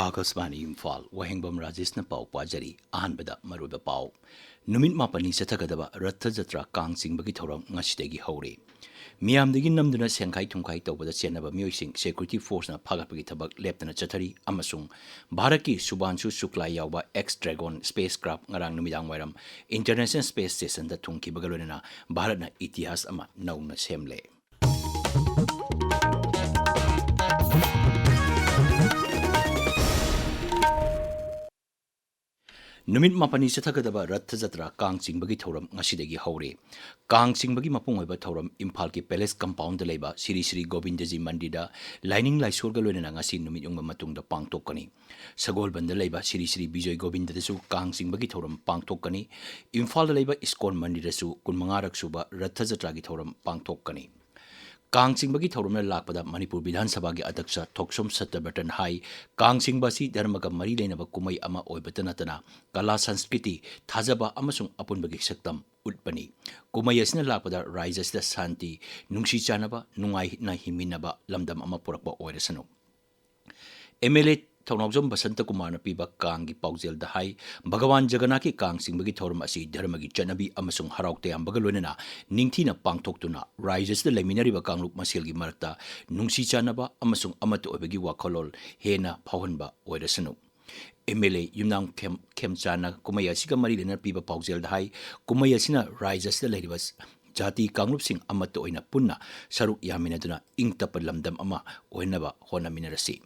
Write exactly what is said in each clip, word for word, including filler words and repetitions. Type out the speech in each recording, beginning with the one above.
ꯑꯥꯀꯥꯁꯕꯥꯅꯤ ꯏꯝꯐꯥꯜ, ꯋꯥꯍꯦꯡꯕꯝ ꯔꯥꯖꯦꯁꯅ ꯄꯥꯎ ꯄꯥꯖꯔꯤ꯫ ꯑꯍꯥꯟꯕꯗ ꯃꯔꯨꯑꯣꯏꯕ ꯄꯥꯎ꯫ ꯅꯨꯃꯤꯠ ꯃꯥꯄꯟꯅꯤ ꯆꯠꯊꯒꯗꯕ ꯔꯊ ꯖꯇ꯭ꯔꯥ ꯀꯥꯡ ꯆꯤꯡꯕꯒꯤ ꯊꯧꯔꯝ ꯉꯁꯤꯗꯒꯤ ꯍꯧꯔꯦ꯫ ꯃꯤꯌꯥꯝꯗꯒꯤ ꯅꯝꯗꯨꯅ ꯁꯦꯡꯈꯥꯏ ꯊꯨꯝꯈꯥꯏ ꯇꯧꯕꯗ ꯆꯦꯟꯅꯕ ꯃꯤꯑꯣꯏꯁꯤꯡ ꯁꯦꯀ꯭ꯌꯨꯔꯤꯇꯤ ꯐꯣꯔꯁꯅ ꯐꯥꯒꯠꯄꯒꯤ ꯊꯕꯛ ꯂꯦꯞꯇꯅ ꯆꯠꯊꯔꯤ ꯑꯃꯁꯨꯡ ꯚꯥꯔꯠꯀꯤ ꯁꯨꯚꯥꯟꯁꯨ ꯁꯨꯀ꯭ꯂꯥ ꯌꯥꯎꯕ ꯑꯦꯛꯁ ꯗ꯭ꯔꯦꯒꯣꯟ ꯁ꯭ꯄꯦꯁ ꯀ꯭ꯔꯥꯐ ꯉꯔꯥꯡ ꯅꯨꯃꯤꯗꯥꯡ ꯋꯥꯏꯔꯝ ꯏꯟꯇꯔꯅꯦꯁꯅꯦꯜ ꯁ꯭ꯄꯦꯁ ꯁ꯭ꯇꯦꯁꯟꯗ ꯊꯨꯡꯈꯤꯕꯒ ꯂꯣꯏꯅꯅ ꯚꯥꯔꯠꯅ ꯏꯇꯤꯍꯥꯁ ꯑꯃ ꯅꯧꯅ ꯁꯦꯝꯂꯦ꯫ ꯅꯨꯃꯤꯠ ꯃꯥꯄꯟꯅꯤ ꯆꯠꯊꯒꯗꯕ ꯔꯊ ꯖꯇ꯭ꯔꯥ ꯀꯥꯡ ꯆꯤꯡꯕꯒꯤ ꯊꯧꯔꯝ ꯉꯁꯤꯗꯒꯤ ꯍꯧꯔꯦ꯫ ꯀꯥꯡ ꯆꯤꯡꯕꯒꯤ ꯃꯄꯨꯡ ꯑꯣꯏꯕ ꯊꯧꯔꯝ ꯏꯝꯐꯥꯜꯒꯤ ꯄꯦꯂꯦꯁ ꯀꯝꯄꯥꯎꯟꯗ ꯂꯩꯕ ꯁꯤꯔꯤ ꯁꯤꯔꯤ ꯒꯣꯕꯤꯟꯗꯖꯤ ꯃꯟꯗꯤꯔꯗ ꯂꯥꯏꯅꯤꯡ ꯂꯥꯏꯁꯣꯜꯒ ꯂꯣꯏꯅꯅ ꯉꯁꯤ ꯅꯨꯃꯤꯠ ꯌꯨꯡꯕ ꯃꯇꯨꯡꯗ ꯄꯥꯡꯊꯣꯛꯀꯅꯤ꯫ ꯁꯒꯣꯜꯕꯟꯗ ꯂꯩꯕ ꯁꯤꯔꯤ ꯁꯤꯔꯤ ꯕꯤꯖꯣꯏ ꯒꯣꯕꯤꯟꯗꯗꯁꯨ ꯀꯥꯡ ꯆꯤꯡꯕꯒꯤ ꯊꯧꯔꯝ ꯄꯥꯡꯊꯣꯛꯀꯅꯤ꯫ ꯏꯝꯐꯥꯜꯗ ꯂꯩꯕ ꯏꯁꯀꯣꯟ ꯃꯟꯗꯤꯔꯗꯁꯨ ꯀꯨꯟꯃꯉꯥꯔꯛ ꯁꯨꯕ ꯔꯊ ꯖꯇ꯭ꯔꯥꯒꯤ ꯊꯧꯔꯝ ꯄꯥꯡꯊꯣꯛꯀꯅꯤ꯫ ꯀꯥꯡ ꯆꯤꯡꯕꯒꯤ ꯊꯧꯔꯝꯗ ꯂꯥꯛꯄꯗ ꯃꯅꯤꯄꯨꯔ ꯕꯤꯙꯥꯟ ꯁꯚꯥꯒꯤ ꯑꯗ꯭ꯌꯛꯁ ꯊꯣꯛꯁꯣꯝ ꯁꯇ꯭ꯌꯕ꯭ꯔꯇꯟ ꯍꯥꯏ, ꯀꯥꯡ ꯆꯤꯡꯕ ꯑꯁꯤ ꯙꯔꯃꯒ ꯃꯔꯤ ꯂꯩꯅꯕ ꯀꯨꯝꯍꯩ ꯑꯃ ꯑꯣꯏꯕꯇ ꯅꯠꯇꯅ ꯀꯂꯥ, ꯁꯪꯁꯀ꯭ꯔꯤꯇꯤ, ꯊꯥꯖꯕ ꯑꯃꯁꯨꯡ ꯑꯄꯨꯟꯕꯒꯤ ꯁꯛꯇꯝ ꯎꯠꯄꯅꯤ꯫ ꯀꯨꯝꯍꯩ ꯑꯁꯤꯅ ꯂꯥꯛꯄꯗ ꯔꯥꯖ꯭ꯌ ꯑꯁꯤꯗ ꯁꯥꯟꯇꯤ, ꯅꯨꯡꯁꯤ ꯆꯥꯟꯅꯕ, ꯅꯨꯡꯉꯥꯏꯅ ꯍꯤꯡꯃꯤꯟꯅꯕ ꯂꯝꯗꯝ ꯑꯃ ꯄꯨꯔꯛꯄ ꯑꯣꯏꯔꯁꯅꯨ꯫ ꯑꯦꯝ ꯑꯦꯜ ꯑꯦ ꯊꯧꯅꯥꯎꯖꯝ ꯕꯁꯟꯇ ꯀꯨꯃꯥꯔꯅ ꯄꯤꯕ ꯀꯥꯡꯒꯤ ꯄꯥꯎꯖꯦꯜꯗ ꯍꯥꯏ, ꯚꯒꯋꯥꯟ ꯖꯒꯟꯅꯥꯊꯀꯤ ꯀꯥꯡ ꯆꯤꯡꯕꯒꯤ ꯊꯧꯔꯝ ꯑꯁꯤ ꯙꯔꯃꯒꯤ ꯆꯠꯅꯕꯤ ꯑꯃꯁꯨꯡ ꯍꯔꯥꯎ ꯇꯌꯥꯝꯕꯒ ꯂꯣꯏꯅꯅ ꯅꯤꯡꯊꯤꯅ ꯄꯥꯡꯊꯣꯛꯇꯨꯅ ꯔꯥꯖ꯭ꯌ ꯑꯁꯤꯗ ꯂꯩꯃꯤꯟꯅꯔꯤꯕ ꯀꯥꯡꯂꯨꯞ ꯃꯁꯦꯜꯒꯤ ꯃꯔꯛꯇ ꯅꯨꯡꯁꯤ ꯆꯥꯟꯅꯕ ꯑꯃꯁꯨꯡ ꯑꯃꯠꯇ ꯑꯣꯏꯕꯒꯤ ꯋꯥꯈꯜꯂꯣꯟ ꯍꯦꯟꯅ ꯐꯥꯎꯍꯟꯕ ꯑꯣꯏꯔꯁꯅꯨ꯫ ꯑꯦꯝ ꯑꯦꯜ ꯑꯦ ꯌꯨꯝꯅꯥꯝ ꯈꯦꯝ-, ꯈꯦꯝꯆꯥꯅ ꯀꯨꯝꯍꯩ ꯑꯁꯤꯒ ꯃꯔꯤ ꯂꯩꯅꯅ ꯄꯤꯕ ꯄꯥꯎꯖꯦꯜꯗ ꯍꯥꯏ, ꯀꯨꯝꯍꯩ ꯑꯁꯤꯅ ꯔꯥꯖ꯭ꯌ ꯑꯁꯤꯗ ꯂꯩꯔꯤꯕ ꯖꯥꯇꯤ ꯀꯥꯡꯂꯨꯞꯁꯤꯡ ꯑꯃꯠꯇ ꯑꯣꯏꯅ ꯄꯨꯟꯅ ꯁꯔꯨꯛ ꯌꯥꯃꯤꯟꯅꯗꯨꯅ ꯏꯪ ꯇꯞꯄ ꯂꯝꯗꯝ ꯑꯃ ꯑꯣꯏꯅꯕ ꯍꯣꯠꯅꯃꯤꯟꯅꯔꯁꯤ꯫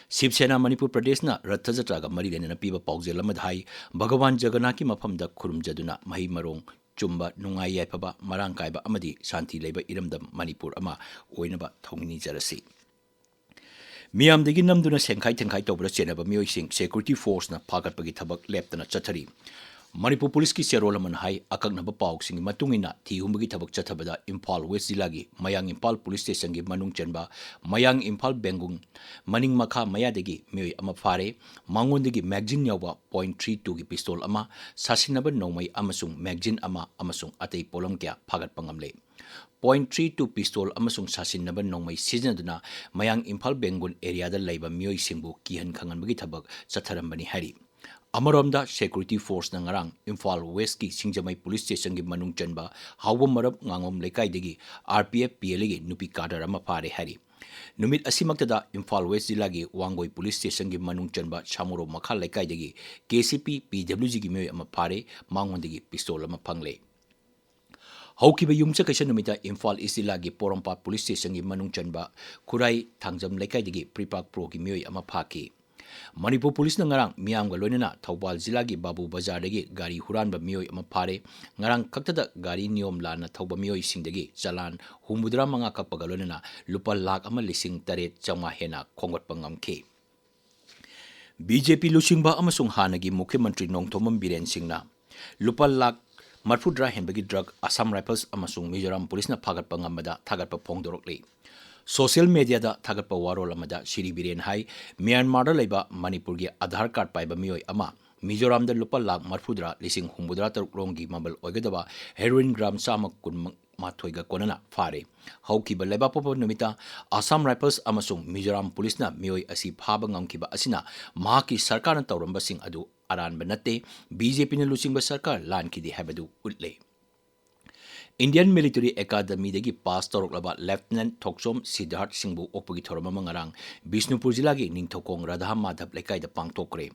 ꯁꯤꯕ ꯁꯦꯅꯥ ꯃꯅꯤꯄꯨꯔ ꯄ꯭ꯔꯗꯦꯁꯅ ꯔꯊ ꯖꯇ꯭ꯔꯥꯒ ꯃꯔꯤ ꯂꯩꯅꯅ ꯄꯤꯕ ꯄꯥꯎꯖꯦꯜ ꯑꯃꯗ ꯍꯥꯏ, ꯚꯒꯋꯥꯟ ꯖꯒꯟꯅꯥꯊꯀꯤ ꯃꯐꯝꯗ ꯈꯨꯔꯨꯝꯖꯗꯨꯅ ꯃꯍꯩ ꯃꯔꯣꯡ ꯆꯨꯝꯕ, ꯅꯨꯡꯉꯥꯏ ꯌꯥꯏꯐꯕ, ꯃꯔꯥꯡ ꯀꯥꯏꯕ ꯑꯃꯗꯤ ꯁꯥꯟꯇꯤ ꯂꯩꯕ ꯏꯔꯝꯗꯝ ꯃꯅꯤꯄꯨꯔ ꯑꯃ ꯑꯣꯏꯅꯕ ꯊꯧꯅꯤꯖꯔꯁꯤ꯫ ꯃꯤꯌꯥꯝꯗꯒꯤ ꯅꯝꯗꯨꯅ ꯁꯦꯡꯈꯥꯏ ꯊꯦꯡꯈꯥꯏ ꯇꯧꯕꯗ ꯆꯦꯟꯅꯕ ꯃꯤꯑꯣꯏꯁꯤꯡ ꯁꯦꯀ꯭ꯌꯨꯔꯤꯇꯤ ꯐꯣꯔꯁꯅ ꯐꯥꯒꯠꯄꯒꯤ ꯊꯕꯛ ꯂꯦꯞꯇꯅ ꯆꯠꯊꯔꯤ꯫ ꯃꯅꯤꯄꯨꯔ ꯄꯨꯂꯤꯁꯀꯤ ꯆꯦꯔꯣꯜ ꯑꯃꯅ ꯍꯥꯏ, ꯑꯀꯛꯅꯕ ꯄꯥꯎꯁꯤꯡꯒꯤ ꯃꯇꯨꯡ ꯏꯟꯅ ꯊꯤ ꯍꯨꯝꯕꯒꯤ ꯊꯕꯛ ꯆꯠꯊꯕꯗ ꯏꯝꯐꯥꯜ ꯋꯦꯁ ꯖꯤꯂꯥꯒꯤ ꯃꯌꯥꯡ ꯏꯝꯐꯥꯜ ꯄꯨꯂꯤꯁ ꯁ꯭ꯇꯦꯁꯟꯒꯤ ꯃꯅꯨꯡ ꯆꯟꯕ ꯃꯌꯥꯡ ꯏꯝꯐꯥꯜ ꯕꯦꯡꯒꯨꯟ ꯃꯅꯤꯡ ꯃꯈꯥ ꯃꯌꯥꯗꯒꯤ ꯃꯤꯑꯣꯏ ꯑꯃ ꯐꯥꯔꯦ꯫ ꯃꯉꯣꯟꯗꯒꯤ ꯃꯦꯒꯖꯤꯟ ꯌꯥꯎꯕ ꯄꯣꯏꯟꯠ ꯊ꯭ꯔꯤ ꯇꯨꯒꯤ ꯄꯤꯁꯇꯣꯜ ꯑꯃ, ꯁꯥꯁꯤꯟꯅꯕ ꯅꯣꯡꯃꯩ ꯑꯃꯁꯨꯡ ꯃꯦꯒꯖꯤꯟ ꯑꯃ ꯑꯃꯁꯨꯡ ꯑꯇꯩ ꯄꯣꯠꯂꯝ ꯀꯌꯥ ꯐꯥꯒꯠꯄ ꯉꯝꯂꯦ꯫ ꯄꯣꯏꯟꯠ ꯊ꯭ꯔꯤ ꯇꯨ ꯄꯤꯁꯇꯣꯜ ꯑꯃꯁꯨꯡ ꯁꯥꯁꯤꯟꯅꯕ ꯅꯣꯡꯃꯩ ꯁꯤꯖꯤꯟꯅꯗꯨꯅ ꯃꯌꯥꯡ ꯏꯝꯐꯥꯜ ꯕꯦꯡꯒꯨꯟ ꯑꯦꯔꯤꯌꯥꯗ ꯂꯩꯕ ꯃꯤꯑꯣꯏꯁꯤꯡꯕꯨ ꯀꯤꯍꯟ ꯈꯪꯍꯟꯕꯒꯤ ꯊꯕꯛ ꯆꯠꯊꯔꯝꯕꯅꯤ ꯍꯥꯏꯔꯤ꯫ ꯑꯃꯔꯣꯝꯗ, ꯁꯦꯀ꯭ꯌꯨꯔꯤꯇꯤ ꯐꯣꯔꯁꯅ ꯉꯔꯥꯡ ꯏꯝꯐꯥꯜ ꯋꯦꯁꯀꯤ ꯁꯤꯡꯖꯃꯩ ꯄꯨꯂꯤꯁ ꯁ꯭ꯇꯦꯁꯟꯒꯤ ꯃꯅꯨꯡ ꯆꯟꯕ ꯍꯥꯎꯕꯝ ꯃꯔꯞ ꯉꯥꯉꯣꯝ ꯂꯩꯀꯥꯏꯗꯒꯤ R P F P L ꯑꯦꯒꯤ ꯅꯨꯄꯤ ꯀꯥꯗꯔ ꯑꯃ ꯐꯥꯔꯦ ꯍꯥꯏꯔꯤ꯫ ꯅꯨꯃꯤꯠ ꯑꯁꯤꯃꯛꯇꯗ ꯏꯝꯐꯥꯜ ꯋꯦꯁ ꯖꯤꯂꯥꯒꯤ ꯋꯥꯡꯒꯣꯏ ꯄꯨꯂꯤꯁ ꯁ꯭ꯇꯦꯁꯟꯒꯤ ꯃꯅꯨꯡ ꯆꯟꯕ ꯁꯥꯃꯨꯔꯣꯛ ꯃꯈꯥ ꯂꯩꯀꯥꯏꯗꯒꯤ ꯀꯦ ꯁꯤ ꯄꯤ ꯄꯤ ꯗꯕ꯭ꯂꯤꯎ ꯖꯤꯒꯤ ꯃꯤꯑꯣꯏ ꯑꯃ ꯐꯥꯔꯦ, ꯃꯉꯣꯟꯗꯒꯤ ꯄꯤꯁꯇꯣꯜ ꯑꯃ ꯐꯪꯂꯦ꯫ ꯍꯧꯈꯤꯕ ꯌꯨꯝꯁꯀꯩꯁ ꯅꯨꯃꯤꯠꯇ ꯏꯝꯐꯥꯜ ꯏꯁ ꯖꯤꯂꯥꯒꯤ ꯄꯣꯔꯣꯝꯄꯥꯠ ꯄꯨꯂꯤꯁ ꯁ꯭ꯇꯦꯁꯟꯒꯤ ꯃꯅꯨꯡ ꯆꯟꯕ ꯈꯨꯔꯥꯏ ꯊꯥꯡꯖꯝ ꯂꯩꯀꯥꯏꯗꯒꯤ ꯄ꯭ꯔꯤꯄꯥꯛ ꯄ꯭ꯔꯣꯒꯤ ꯃꯤꯑꯣꯏ ꯑꯃ ꯐꯥꯈꯤ꯫ ꯃꯅꯤꯄꯨꯔ ꯄꯨꯂꯤꯁꯅ ꯉꯔꯥꯡ ꯃꯤꯌꯥꯝꯒ ꯂꯣꯏꯅꯅ ꯊꯧꯕꯥꯜ ꯖꯤꯂꯥꯒꯤ ꯕꯥꯕꯨ ꯕꯖꯥꯔꯗꯒꯤ ꯒꯥꯔꯤ ꯍꯨꯔꯥꯟꯕ ꯃꯤꯑꯣꯏ ꯑꯃ ꯐꯥꯔꯦ꯫ ꯉꯔꯥꯡ ꯈꯛꯇꯗ ꯒꯥꯔꯤ ꯅꯤꯌꯣꯝ ꯂꯥꯟꯅ ꯊꯧꯕ ꯃꯤꯑꯣꯏꯁꯤꯡꯗꯒꯤ ꯆꯂꯥꯟ ꯍꯨꯝꯐꯨꯇꯔꯥ ꯃꯉꯥ ꯀꯛꯄꯒ ꯂꯣꯏꯅꯅ ꯂꯨꯄꯥ ꯂꯥꯈ ꯑꯃ ꯂꯤꯁꯤꯡ ꯇꯔꯦꯠ ꯆꯥꯝꯃꯉꯥ ꯍꯦꯟꯅ ꯈꯣꯝꯒꯠꯄ ꯉꯝꯈꯤ꯫ ꯕꯤ ꯖꯦ ꯄꯤ ꯂꯨꯆꯤꯡꯕ ꯑꯃꯁꯨꯡ ꯍꯥꯟꯅꯒꯤ ꯃꯨꯈ꯭ꯌ ꯃꯟꯇ꯭ꯔꯤ ꯅꯣꯡꯊꯣꯝꯕꯝ ꯕꯤꯔꯦꯟ ꯁꯤꯡꯅ ꯂꯨꯄꯥ ꯂꯥꯈ ꯃꯔꯐꯨꯇꯔꯥ ꯍꯦꯟꯕꯒꯤ ꯗ꯭ꯔꯒ ꯑꯁꯥꯝ ꯔꯥꯏꯐꯜꯁ ꯑꯃꯁꯨꯡ ꯃꯤꯖꯣꯔꯥꯝ ꯄꯨꯂꯤꯁꯅ ꯐꯥꯒꯠꯄ ꯉꯝꯕꯗ ꯊꯥꯒꯠꯄ ꯐꯣꯡꯗꯣꯔꯛꯂꯤ꯫ ꯁꯣꯁꯤꯌꯦꯜ ꯃꯦꯗꯤꯌꯥꯗ ꯊꯥꯒꯠꯄ ꯋꯥꯔꯣꯜ ꯑꯃꯗ ꯁ꯭ꯔꯤ ꯕꯤꯔꯦꯟ ꯍꯥꯏ, ꯃ꯭ꯌꯥꯟꯃꯥꯔꯗ ꯂꯩꯕ ꯃꯅꯤꯄꯨꯔꯒꯤ ꯑꯙꯥꯔ ꯀꯥꯔꯗ ꯄꯥꯏꯕ ꯃꯤꯑꯣꯏ ꯑꯃ ꯃꯤꯖꯣꯔꯥꯝꯗ ꯂꯨꯄꯥ ꯂꯥꯈ ꯃꯔꯐꯨꯇꯔꯥ ꯂꯤꯁꯤꯡ ꯍꯨꯝꯐꯨꯇꯔꯥ ꯇꯔꯨꯛ ꯔꯣꯝꯒꯤ ꯃꯃꯜ ꯑꯣꯏꯒꯗꯕ ꯍꯦꯔꯣꯏꯟ ꯒ꯭ꯔꯥꯝ ꯆꯥꯝꯃ ꯀꯨꯟ ꯃꯥꯊꯣꯏꯒ ꯀꯣꯟꯅꯅ ꯐꯥꯔꯦ꯫ ꯍꯧꯈꯤꯕ ꯂꯩꯕꯥꯛꯄꯣꯛꯄ ꯅꯨꯃꯤꯠꯇ ꯑꯁꯥꯝ ꯔꯥꯏꯐꯜꯁ ꯑꯃꯁꯨꯡ ꯃꯤꯖꯣꯔꯥꯝ ꯄꯨꯂꯤꯁꯅ ꯃꯤꯑꯣꯏ ꯑꯁꯤ ꯐꯥꯕ ꯉꯝꯈꯤꯕ ꯑꯁꯤꯅ ꯃꯍꯥꯛꯀꯤ ꯁꯔꯀꯥꯔꯅ ꯇꯧꯔꯝꯕꯁꯤꯡ ꯑꯗꯨ ꯑꯔꯥꯟꯕ ꯅꯠꯇꯦ, ꯕꯤ ꯖꯦ ꯄꯤꯅ ꯂꯨꯆꯤꯡꯕ ꯁꯔꯀꯥꯔ ꯂꯥꯟꯈꯤꯗꯦ ꯍꯥꯏꯕꯗꯨ ꯎꯠꯂꯦ꯫ ꯏꯟꯗꯤꯌꯟ ꯃꯤꯂꯤꯇꯔꯤ ꯑꯦꯀꯥꯗꯃꯤꯗꯒꯤ ꯄꯥꯁ ꯇꯧꯔꯛꯂꯕ ꯂꯦꯐꯇꯤꯅꯦꯟꯠ ꯊꯣꯛꯆꯣꯝ ꯁꯤꯗꯥꯔꯊ ꯁꯤꯡꯕꯨ ꯑꯣꯛꯄꯒꯤ ꯊꯧꯔꯝ ꯑꯃ ꯉꯔꯥꯡ ꯕꯤꯁꯅꯨꯄꯨꯔ ꯖꯤꯂꯥꯒꯤ ꯅꯤꯡꯊꯧꯈꯣꯡ ꯔꯥꯙꯥ ꯃꯥꯙꯕ ꯂꯩꯀꯥꯏꯗ ꯄꯥꯡꯊꯣꯛꯈ꯭ꯔꯦ꯫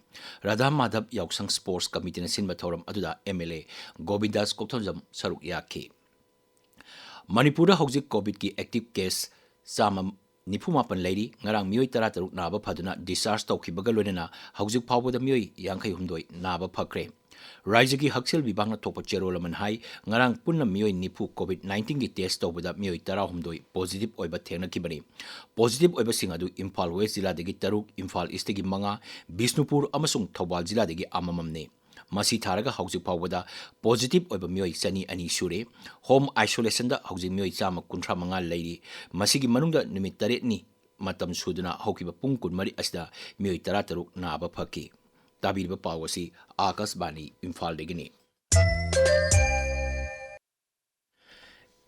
ꯔꯥꯙꯥ ꯃꯥꯙꯕ ꯌꯥꯎꯁꯪ ꯁ꯭ꯄꯣꯔꯠꯁ ꯀꯃꯤꯇꯤꯅ ꯁꯤꯟꯕ ꯊꯧꯔꯝ ꯑꯗꯨꯗ ꯑꯦꯝ ꯑꯦꯜ ꯑꯦ ꯒꯣꯕꯤꯟꯗꯥꯁ ꯀꯣꯛꯊꯣꯟꯖꯝ ꯁꯔꯨꯛ ꯌꯥꯈꯤ꯫ ꯃꯅꯤꯄꯨꯔꯗ ꯍꯧꯖꯤꯛ ꯀꯣꯚꯤꯗꯀꯤ ꯑꯦꯛꯇꯤꯚ ꯀꯦꯁ ꯆꯥꯝꯃ ꯅꯤꯐꯨ ꯃꯥꯄꯟ ꯂꯩꯔꯤ꯫ ꯉꯔꯥꯡ ꯃꯤꯑꯣꯏ ꯇꯔꯥ ꯇꯔꯨꯛ ꯅꯥꯕ ꯐꯗꯨꯅ ꯗꯤꯁꯆꯥꯔꯖ ꯇꯧꯈꯤꯕꯒ ꯂꯣꯏꯅꯅ ꯍꯧꯖꯤꯛ ꯐꯥꯎꯕꯗ ꯃꯤꯑꯣꯏ ꯌꯥꯡꯈꯩ ꯍꯨꯝꯗꯣꯏ ꯅꯥꯕ ꯐꯈ꯭ꯔꯦ꯫ ꯔꯥꯏꯖ꯭ꯌꯒꯤ ꯍꯛꯁꯦꯜ ꯚꯤꯚꯥꯒꯅ ꯊꯣꯛꯄ ꯆꯦꯔꯣꯜ ꯑꯃꯅ ꯍꯥꯏ, ꯉꯔꯥꯡ ꯄꯨꯟꯅ ꯃꯤꯑꯣꯏ ꯅꯤꯐꯨ ꯀꯣꯚꯤꯗ ꯅꯥꯏꯟꯇꯤꯟꯒꯤ ꯇꯦꯁ ꯇꯧꯕꯗ ꯃꯤꯑꯣꯏ ꯇꯔꯥꯍꯨꯝꯗꯣꯏ ꯄꯣꯖꯤꯇꯤꯚ ꯑꯣꯏꯕ ꯊꯦꯡꯅꯈꯤꯕꯅꯤ꯫ ꯄꯣꯖꯤꯇꯤꯚ ꯑꯣꯏꯕꯁꯤꯡ ꯑꯗꯨ ꯏꯝꯐꯥꯜ ꯋꯦꯁ ꯖꯤꯂꯥꯗꯒꯤ ꯇꯔꯨꯛ, ꯏꯝꯐꯥꯜ ꯏꯁꯇꯒꯤ ꯃꯉꯥ, ꯕꯤꯁꯅꯨꯄꯨꯔ ꯑꯃꯁꯨꯡ ꯊꯧꯕꯥꯜ ꯖꯤꯂꯥꯗꯒꯤ ꯑꯃꯃꯝꯅꯤ꯫ ꯃꯁꯤ ꯊꯥꯔꯒ ꯍꯧꯖꯤꯛ ꯐꯥꯎꯕꯗ positive ꯑꯣꯏꯕ ꯃꯤꯑꯣꯏ ꯆꯅꯤ ꯑꯅꯤ ꯁꯨꯔꯦ꯫ Home isolationꯗ ꯍꯧꯖꯤꯛ ꯃꯤꯑꯣꯏ ꯆꯥꯝꯃ ꯀꯨꯟꯊ꯭ꯔꯥ ꯃꯉꯥ ꯂꯩꯔꯤ꯫ ꯃꯁꯤꯒꯤ ꯃꯅꯨꯡꯗ ꯅꯨꯃꯤꯠ ꯇꯔꯦꯠꯅꯤ ꯃꯇꯝ ꯁꯨꯗꯨꯅ ꯍꯧꯈꯤꯕ ꯄꯨꯡ ꯀꯨꯟꯃꯔꯤ ꯑꯁꯤꯗ ꯃꯤꯑꯣꯏ ꯇꯔꯥꯇꯔꯨꯛ ꯅꯥꯕ ꯐꯈꯤ꯫ ꯇꯥꯕꯤꯔꯤꯕ ꯄꯥꯎ ꯑꯁꯤ ꯑꯥꯀꯥꯁꯕꯥꯅꯤ ꯏꯝꯐꯥꯜꯗꯒꯤꯅꯤ꯫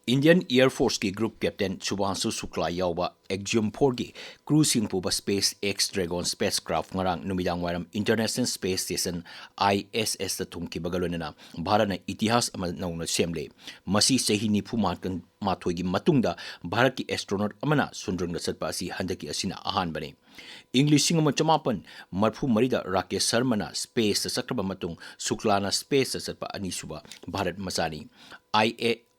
Indian Air Forceꯀꯤ group captain ꯁꯨꯚꯥꯟꯁꯨ Shukla ꯌꯥꯎꯕ Axiom fourꯒꯤ crewꯁꯤꯡ ꯄꯨꯕ SpaceX Dragon spacecraft ꯉꯔꯥꯡ ꯅꯨꯃꯤꯗꯥꯡ ꯋꯥꯏꯔꯝ International Space Station, ISSꯇ ꯊꯨꯡꯈꯤꯕꯒ ꯂꯣꯏꯅꯅ ꯚꯥꯔꯠꯅ ꯏꯇꯤꯍꯥꯁ ꯑꯃ ꯅꯧꯅ ꯁꯦꯝꯂꯦ꯫ ꯃꯁꯤ ꯆꯍꯤ ꯅꯤꯐꯨ ꯃꯥꯊꯣꯏꯒꯤ ꯃꯇꯨꯡꯗ ꯚꯥꯔꯠꯀꯤ astronaut ꯑꯃꯅ ꯁꯨꯟꯗ꯭ꯔꯪꯗ ꯆꯠꯄ ꯑꯁꯤ ꯍꯟꯗꯛꯀꯤ ꯑꯁꯤꯅ ꯑꯍꯥꯟꯕꯅꯤ꯫ ꯏꯪ ꯂꯤꯁꯤꯡ ꯑꯃ ꯆꯃꯥꯄꯟ ꯃꯔꯤꯐꯨ ꯃꯔꯤꯗ ꯔꯥꯀꯦꯁ ꯁꯔꯃꯅ spaceꯇ ꯆꯠꯈ꯭ꯔꯕ ꯃꯇꯨꯡ ꯁꯨꯀ꯭ꯂꯥꯅ spaceꯇ ꯆꯠꯄ ꯑꯅꯤꯁꯨꯕ ꯚꯥꯔꯠ ꯃꯆꯥꯅꯤ꯫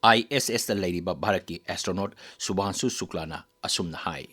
ISSꯇ ꯂꯩꯔꯤꯕ ꯚꯥꯔꯠꯀꯤ astronaut ꯁꯨꯚꯥꯟꯁꯨ ꯁꯨꯀ꯭ꯂꯥꯅ ꯑꯁꯨꯝꯅ ꯍꯥꯏ꯫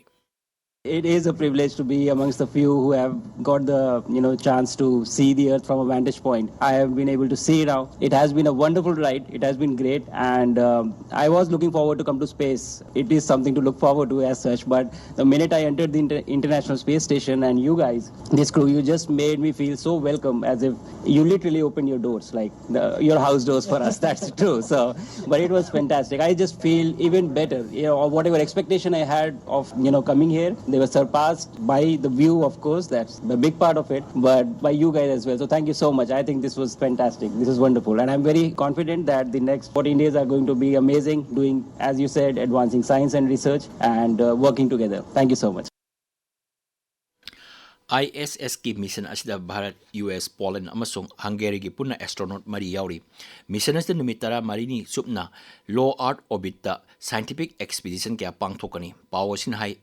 It is a privilege to be amongst the few who have got the, you know, chance to see the Earth from a vantage point. I have been able to see it now. It has been a wonderful ride. It has been great, and um, I was looking forward to come to space. It is something to look forward to as such. But the minute I entered the inter- International Space Station and you guys, this crew, you just made me feel so welcome, as if you literally opened your doors, like the, your house doors for us. That's true. So, but it was fantastic. I just feel even better. You know, whatever expectation I had of, you know, coming here, they were surpassed by the view, of course. That's the big part of it, but by you guys as well. So thank you so much. I think this was fantastic. This is wonderful, and I'm very confident that the next fourteen days are going to be amazing. Doing, as you said, advancing science and research and uh, working together. Thank you so much. ISSꯀꯤ mission ꯑꯁꯤꯗ Bharat, US, Poland ꯑꯃꯁꯨꯡ Hungaryꯒꯤ ꯄꯨꯟꯅ astronaut ꯃꯔꯤ ꯌꯥꯎꯔꯤ꯫ Mission ꯑꯁꯤꯗ ꯅꯨꯃꯤꯠ ꯇꯔꯥꯃꯔꯤꯅꯤ ꯆꯨꯞꯅ low Earth orbitꯇ scientific expedition ꯀꯌꯥ ꯄꯥꯡꯊꯣꯛꯀꯅꯤ꯫ ꯄꯥꯎ ꯑꯁꯤꯅ ꯍꯥꯏ,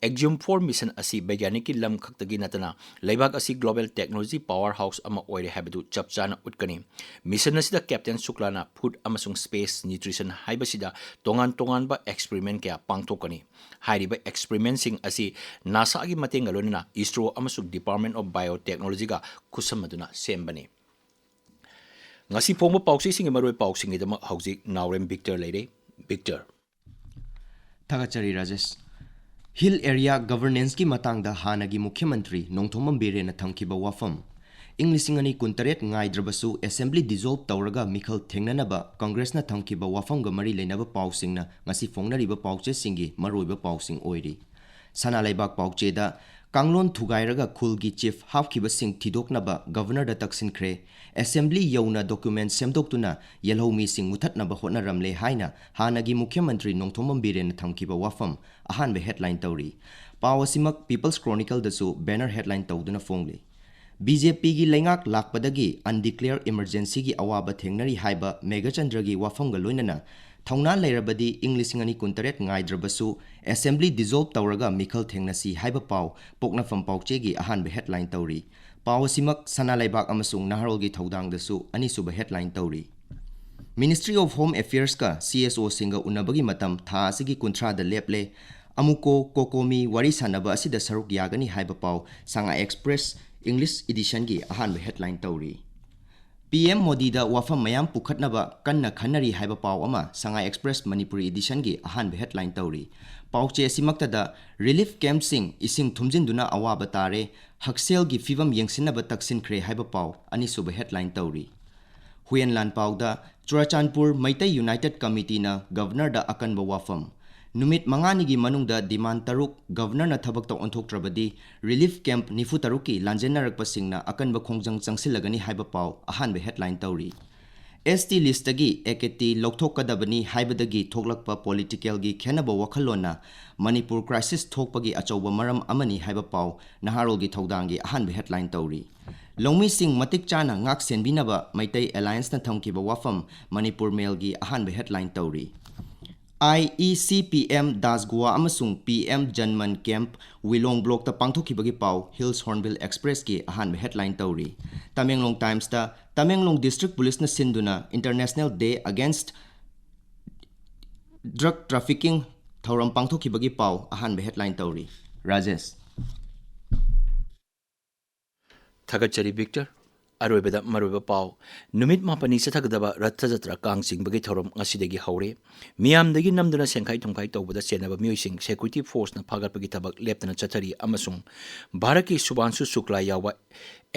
Axiom four mission ꯑꯁꯤ ꯕꯩꯒ꯭ꯌꯥꯅꯤꯛꯀꯤ ꯂꯝ ꯈꯛꯇꯒꯤ ꯅꯠꯇꯅ ꯂꯩꯕꯥꯛ ꯑꯁꯤ global technology powerhouse ꯑꯃ ꯑꯣꯏꯔꯦ ꯍꯥꯏꯕꯗꯨ ꯆꯞ ꯆꯥꯅ ꯎꯠꯀꯅꯤ꯫ Mission ꯑꯁꯤꯗ Captain ꯁꯨꯀ꯭ꯂꯥꯅ food ꯑꯃꯁꯨꯡ space nutrition ꯍꯥꯏꯕꯁꯤꯗ ꯇꯣꯉꯥꯟ ꯇꯣꯉꯥꯟꯕ experiment ꯀꯌꯥ ꯄꯥꯡꯊꯣꯛꯀꯅꯤ꯫ ꯍꯥꯏꯔꯤꯕ experimentꯁꯤꯡ ꯑꯁꯤ NASAꯒꯤ ꯃꯇꯦꯡꯒ ꯂꯣꯏꯅꯅ ISRO ꯑꯃꯁꯨꯡ Department of Biotechnologyꯒ ꯈꯨꯠꯁꯝꯅꯗꯨꯅ ꯁꯦꯝꯕꯅꯤ꯫ ꯉꯁꯤ ꯐꯣꯡꯕ ꯄꯥꯎꯆꯦꯁꯤꯡꯒꯤ ꯃꯔꯨꯑꯣꯏꯕ ꯄꯥꯎꯁꯤꯡꯒꯤꯗꯃꯛ ꯍꯧꯖꯤꯛ ꯅꯥꯎꯔꯦꯝ ꯕꯤꯛꯇꯔ ꯂꯩꯔꯦ꯫ ꯕꯤꯛꯇꯔ꯫ ꯊꯥꯒꯠꯆꯔꯤ ꯔꯥꯖꯦꯁ꯫ Hill area governanceꯀꯤ ꯃꯇꯥꯡꯗ ꯍꯥꯟꯅꯒꯤ ꯃꯨꯈ꯭ꯌ ꯃꯟꯇ꯭ꯔꯤ ꯅꯣꯡꯊꯣꯝꯕꯝ ꯕꯤꯔꯦꯟꯅ ꯊꯝꯈꯤꯕ ꯋꯥꯐꯝ꯫ ꯏꯪ ꯂꯤꯁꯤꯡ ꯑꯅꯤ ꯀꯨꯟꯇꯔꯦꯠ ꯉꯥꯏꯗ꯭ꯔꯕꯁꯨ Assembly dissolve ꯇꯧꯔꯒ ꯃꯤꯈꯜ ꯊꯦꯡꯅꯅꯕ ꯀꯪꯒ꯭ꯔꯦꯁꯅ ꯊꯝꯈꯤꯕ ꯋꯥꯐꯝꯒ ꯃꯔꯤ ꯂꯩꯅꯕ ꯄꯥꯎꯁꯤꯡꯅ ꯉꯁꯤ ꯐꯣꯡꯅꯔꯤꯕ ꯄꯥꯎꯆꯦꯁꯤꯡꯒꯤ ꯃꯔꯨꯑꯣꯏꯕ ꯄꯥꯎꯁꯤꯡ ꯑꯣꯏꯔꯤ꯫ ꯁꯅꯥ ꯂꯩꯕꯥꯛ ꯄꯥꯎꯆꯦꯗ, ꯀꯥꯡꯂꯣꯟ ꯊꯨꯒꯥꯏꯔꯒ ꯈꯨꯜꯒꯤ chief ꯍꯥꯞꯈꯤꯕꯁꯤꯡ ꯊꯤꯗꯣꯛꯅꯕ Governorꯗ ꯇꯛꯁꯤꯟꯈ꯭ꯔꯦ꯫ Assembly ꯌꯧꯅ document ꯁꯦꯝꯗꯣꯛꯇꯨꯅ ꯌꯦꯜꯍꯧꯃꯤꯁꯤꯡ ꯃꯨꯊꯠꯅꯕ ꯍꯣꯠꯅꯔꯝꯂꯦ ꯍꯥꯏꯅ ꯍꯥꯟꯅꯒꯤ ꯃꯨꯈ꯭ꯌ ꯃꯟꯇ꯭ꯔꯤ ꯅꯣꯡꯊꯣꯝꯕꯝ ꯕꯤꯔꯦꯟꯅ ꯊꯝꯈꯤꯕ ꯋꯥꯐꯝ ꯑꯍꯥꯟꯕ headline ꯇꯧꯔꯤ꯫ ꯄꯥꯎ ꯑꯁꯤꯃꯛ People's Chronicleꯗꯁꯨ banner headline ꯇꯧꯗꯨꯅ ꯐꯣꯡꯂꯤ꯫ BJPꯒꯤ ꯂꯩꯉꯥꯛ ꯂꯥꯛꯄꯗꯒꯤ undeclared emergencyꯒꯤ ꯑꯋꯥꯕ ꯊꯦꯡꯅꯔꯤ ꯍꯥꯏꯕ ꯃꯦꯘꯆꯟꯗ꯭ꯔꯒꯤ ꯋꯥꯐꯝꯒ ꯂꯣꯏꯅꯅ ꯊꯧꯅꯥ ꯂꯩꯔꯕꯗꯤ ꯏꯪ ꯂꯤꯁꯤꯡ ꯑꯅꯤ ꯀꯨꯟꯇꯔꯦꯠ ꯉꯥꯏꯗ꯭ꯔꯕꯁꯨ Assembly dissolve ꯇꯧꯔꯒ ꯃꯤꯈꯜ ꯊꯦꯡꯅꯁꯤ ꯍꯥꯏꯕ ꯄꯥꯎ ꯄꯣꯛꯅꯐꯝ ꯄꯥꯎꯆꯦꯒꯤ ꯑꯍꯥꯟꯕ headline ꯇꯧꯔꯤ꯫ ꯄꯥꯎ ꯑꯁꯤꯃꯛ ꯁꯅꯥ ꯂꯩꯕꯥꯛ ꯑꯃꯁꯨꯡ ꯅꯍꯥꯔꯣꯜꯒꯤ ꯊꯧꯗꯥꯡꯗꯁꯨ ꯑꯅꯤꯁꯨꯕ headline ꯇꯧꯔꯤ꯫ Ministry of Home Affairsꯀ CSOꯁꯤꯡꯒ ꯎꯅꯕꯒꯤ ꯃꯇꯝ ꯊꯥ ꯑꯁꯤꯒꯤ ꯀꯨꯟꯊ꯭ꯔꯥꯗ ꯂꯦꯞꯂꯦ꯫ ꯑꯃꯨꯀꯣ ꯀꯣꯀꯣꯃꯤ ꯋꯥꯔꯤ ꯁꯥꯟꯅꯕ ꯑꯁꯤꯗ ꯁꯔꯨꯛ ꯌꯥꯒꯅꯤ ꯍꯥꯏꯕ ꯄꯥꯎ ꯁꯉꯥꯏ Express English editionꯒꯤ ꯑꯍꯥꯟꯕ headline ꯇꯧꯔꯤ꯫ PM ꯃꯣꯗꯤꯗ ꯋꯥꯐꯝ ꯃꯌꯥꯝ ꯄꯨꯈꯠꯅꯕ ꯀꯟꯅ ꯈꯟꯅꯔꯤ ꯍꯥꯏꯕ ꯄꯥꯎ ꯑꯃ ꯁꯉꯥꯏ Express Manipuri editionꯒꯤ ꯑꯍꯥꯟꯕ headline ꯇꯧꯔꯤ꯫ ꯄꯥꯎꯆꯦ ꯑꯁꯤꯃꯛꯇꯗ relief campꯁꯤꯡ ꯏꯁꯤꯡ ꯊꯨꯝꯖꯤꯟꯗꯨꯅ ꯑꯋꯥꯕ ꯇꯥꯔꯦ, ꯍꯛꯁꯦꯜꯒꯤ ꯐꯤꯕꯝ ꯌꯦꯡꯁꯤꯟꯅꯕ ꯇꯛꯁꯤꯟꯈ꯭ꯔꯦ ꯍꯥꯏꯕ ꯄꯥꯎ ꯑꯅꯤꯁꯨꯕ headline ꯇꯧꯔꯤ꯫ ꯍꯨꯌꯦꯟ ꯂꯥꯟꯄꯥꯎꯗ ꯆꯨꯔꯥꯆꯥꯟꯄꯨꯔ ꯃꯩꯇꯩ United Committeeꯅ Governorꯗ ꯑꯀꯟꯕ ꯋꯥꯐꯝ꯫ ꯅꯨꯃꯤꯠ ꯃꯉꯥꯅꯤꯒꯤ ꯃꯅꯨꯡꯗ demand ꯇꯔꯨꯛ Governorꯅ ꯊꯕꯛꯇ ꯑꯣꯟꯊꯣꯛꯇ꯭ꯔꯕꯗꯤ relief camp ꯅꯤꯐꯨ ꯇꯔꯨꯛꯀꯤ ꯂꯥꯟꯖꯦꯟꯅꯔꯛꯄꯁꯤꯡꯅ ꯑꯀꯟꯕ ꯈꯣꯡꯖꯪ ꯆꯪꯁꯤꯜꯂꯒꯅꯤ ꯍꯥꯏꯕ ꯄꯥꯎ ꯑꯍꯥꯟꯕ headline ꯇꯧꯔꯤ꯫ ST listꯇꯒꯤ AKT ꯂꯧꯊꯣꯛꯀꯗꯕꯅꯤ ꯍꯥꯏꯕꯗꯒꯤ ꯊꯣꯛꯂꯛꯄ politicalꯒꯤ ꯈꯦꯟꯅꯕ ꯋꯥꯈꯜꯂꯣꯟꯅ ꯃꯅꯤꯄꯨꯔ crisis ꯊꯣꯛꯄꯒꯤ ꯑꯆꯧꯕ ꯃꯔꯝ ꯑꯃꯅꯤ ꯍꯥꯏꯕ ꯄꯥꯎ ꯅꯍꯥꯔꯣꯜꯒꯤ ꯊꯧꯗꯥꯡꯒꯤ ꯑꯍꯥꯟꯕ headline ꯇꯧꯔꯤ꯫ ꯂꯧꯃꯤꯁꯤꯡ ꯃꯇꯤꯛ ꯆꯥꯅ ꯉꯥꯛ ꯁꯦꯟꯕꯤꯅꯕ ꯃꯩꯇꯩ Allianceꯅ ꯊꯝꯈꯤꯕ ꯋꯥꯐꯝ ꯃꯅꯤꯄꯨꯔ Mailꯒꯤ ꯑꯍꯥꯟꯕ headline ꯇꯧꯔꯤ꯫ IECPM Das Goa ꯑꯃꯁꯨꯡ PM Janman camp ꯋꯤꯂꯣꯡ blockꯇ ꯄꯥꯡꯊꯣꯛꯈꯤꯕꯒꯤ ꯄꯥꯎ Hills Hornbill Expressꯀꯤ ꯑꯍꯥꯟꯕ headline ꯇꯧꯔꯤ꯫ ꯇꯃꯦꯡꯂꯣꯡ Timesꯇ ꯇꯃꯦꯡꯂꯣꯡ District Policeꯅ ꯁꯤꯟꯗꯨꯅ International Day Against Drug Trafficking ꯊꯧꯔꯝ ꯄꯥꯡꯊꯣꯛꯈꯤꯕꯒꯤ ꯄꯥꯎ ꯑꯍꯥꯟꯕ headline ꯇꯧꯔꯤ꯫ ꯔꯥꯖꯦꯁ꯫ ꯊꯥꯒꯠꯆꯔꯤ ꯕꯤꯛꯇꯔ꯫ ꯑꯔꯣꯏꯕꯗ ꯃꯔꯨꯑꯣꯏꯕ ꯄꯥꯎ꯫ ꯅꯨꯃꯤꯠ ꯃꯥꯄꯟꯅꯤ ꯆꯠꯊꯒꯗꯕ ꯔꯊ ꯖꯇ꯭ꯔꯥ ꯀꯥꯡ ꯆꯤꯡꯕꯒꯤ ꯊꯧꯔꯝ ꯉꯁꯤꯗꯒꯤ ꯍꯧꯔꯦ꯫ ꯃꯤꯌꯥꯝꯗꯒꯤ ꯅꯝꯗꯨꯅ ꯁꯦꯟꯈꯥꯏ ꯊꯨꯝꯈꯥꯏ ꯇꯧꯕꯗ ꯆꯦꯟꯅꯕ ꯃꯤꯑꯣꯏꯁꯤꯡ ꯁꯦꯀ꯭ꯌꯨꯔꯤꯇꯤ ꯐꯣꯔꯁꯅ ꯐꯥꯒꯠꯄꯒꯤ ꯊꯕꯛ ꯂꯦꯞꯇꯅ ꯆꯠꯊꯔꯤ ꯑꯃꯁꯨꯡ ꯚꯥꯔꯠꯀꯤ ꯁꯨꯚꯥꯟꯁꯨ ꯁꯨꯀ꯭ꯂꯥ ꯌꯥꯎꯕ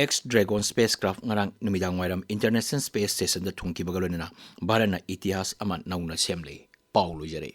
ꯑꯦꯛꯁ ꯗ꯭ꯔꯦꯒꯣꯟ ꯁ꯭ꯄꯦꯁ ꯀ꯭ꯔꯥꯐ ꯉꯔꯥꯡ ꯅꯨꯃꯤꯗꯥꯡ ꯋꯥꯏꯔꯝ ꯏꯟꯇꯔꯅꯦꯁꯅꯦꯜ ꯁ꯭ꯄꯦꯁ ꯁ꯭ꯇꯦꯁꯟꯗ ꯊꯨꯡꯈꯤꯕꯒ ꯂꯣꯏꯅꯅ ꯚꯥꯔꯠꯅ ꯏꯇꯤꯍꯥꯁ ꯑꯃ ꯅꯧꯅ ꯁꯦꯝꯂꯦ꯫ ꯄꯥꯎ ꯂꯣꯏꯖꯔꯦ꯫